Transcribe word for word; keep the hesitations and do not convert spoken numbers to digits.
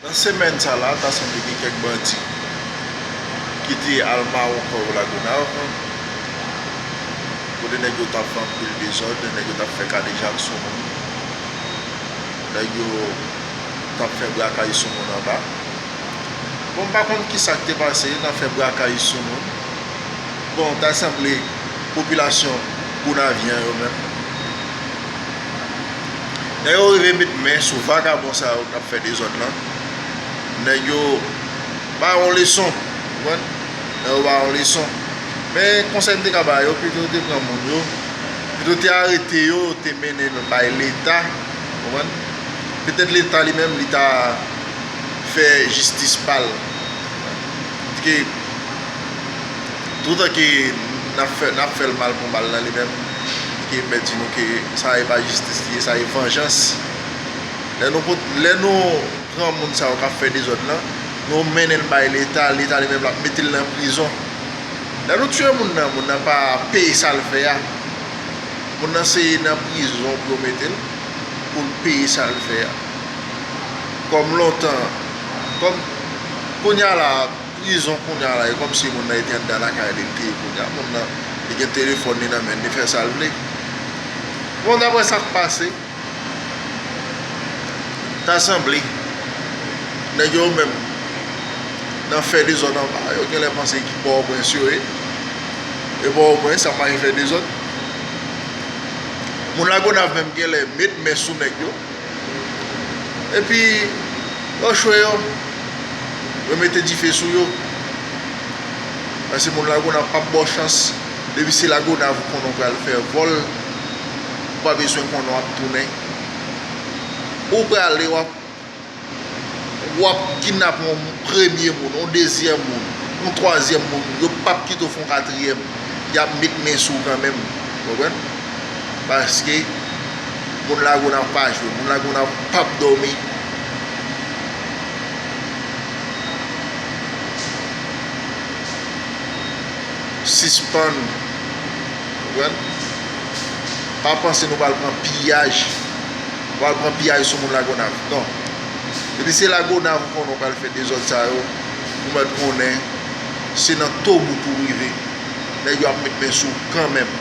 Nan semèn sa la, ta sanble gen kèk bandi ki te al mawon kò yo Lagonav, kote nèg yo t ap fè anpil dezòd, nèg yo t ap fè kadejak sou moun, nèg yo t ap fè brakay sou moun anba. Bon, m pa konn kisa k te pase nan fè brakay sou moun. Bon, ta sanble popilasyon Gonavyen yo menm. Lè yo rive met men sou vagabon sa yo k ap fè dezòd lan, nèg yo ba yo yon leson, ou konprann? Nèg yo ba yo yon leson. Men konsèy m te ka ba yo, pito yo te pran moun yo, pito yo te arete yo, te mennen l bay Leta, ou konprann? Petèt Leta li menm, li ta fè jistis pa l. Paske toutan ke n ap fè, n ap fè l mal pou mal nan li menm, ke m di nou ke sa e pa jistis li ye, sa e vanjans. Lè nou pot-, lè nou pran moun sa yo k ap fè dezòd lan, nou mennen l bay Leta, Leta li menm l ap mete l nan prizon. Lè nou tiye moun nan, moun nan pa peye sa l fè a. Moun nan se nan prizon pou yo mete l, pou l peye sa l fè a. Kòm lontan, kòm kounye a la, prizon kounye a la, e kòmsi moun nan te anndan lakay li, li te ye kounye a. Moun nan, li gen telefòn li nan men l, li fè sa l vle. Bon, daprè sa k pase, ta sanble nèg yo menm nan fè dezòd anba, yo genlè panse ki Pòtoprens yo ye. E Pòtoprens ap mache fè dezòd. Moun Lagonav menm genlè met men sou nèg yo. Epi yo chwe yo, yo mete dife sou yo. Paske moun Lagonav p ap ba w chans. Depi se Lagonav ou konnen w pral fè vòl, ou pa bezwen konnen w ap tounen. Ou prale, w ap, w ap kidnape yon premye moun, yon dezyèm moun, yon twazyèm moun. Yo p ap kite w fè yon katriyèm. Y ap met men sou w kanmenm. Ou konprann? Paske moun Lagonav pa jwe, moun Lagonav p ap dòmi. Sispann, ou konprann? Pa panse nou pral pran piyaj. Nou pral pran piyaj sou moun Lagonav. Non. Depi se Lagonav ou konnen w pral fè dezòd sa yo, ou mèt konnen se nan tobout ou rive. Nèg yo ap met men sou w kanmenm.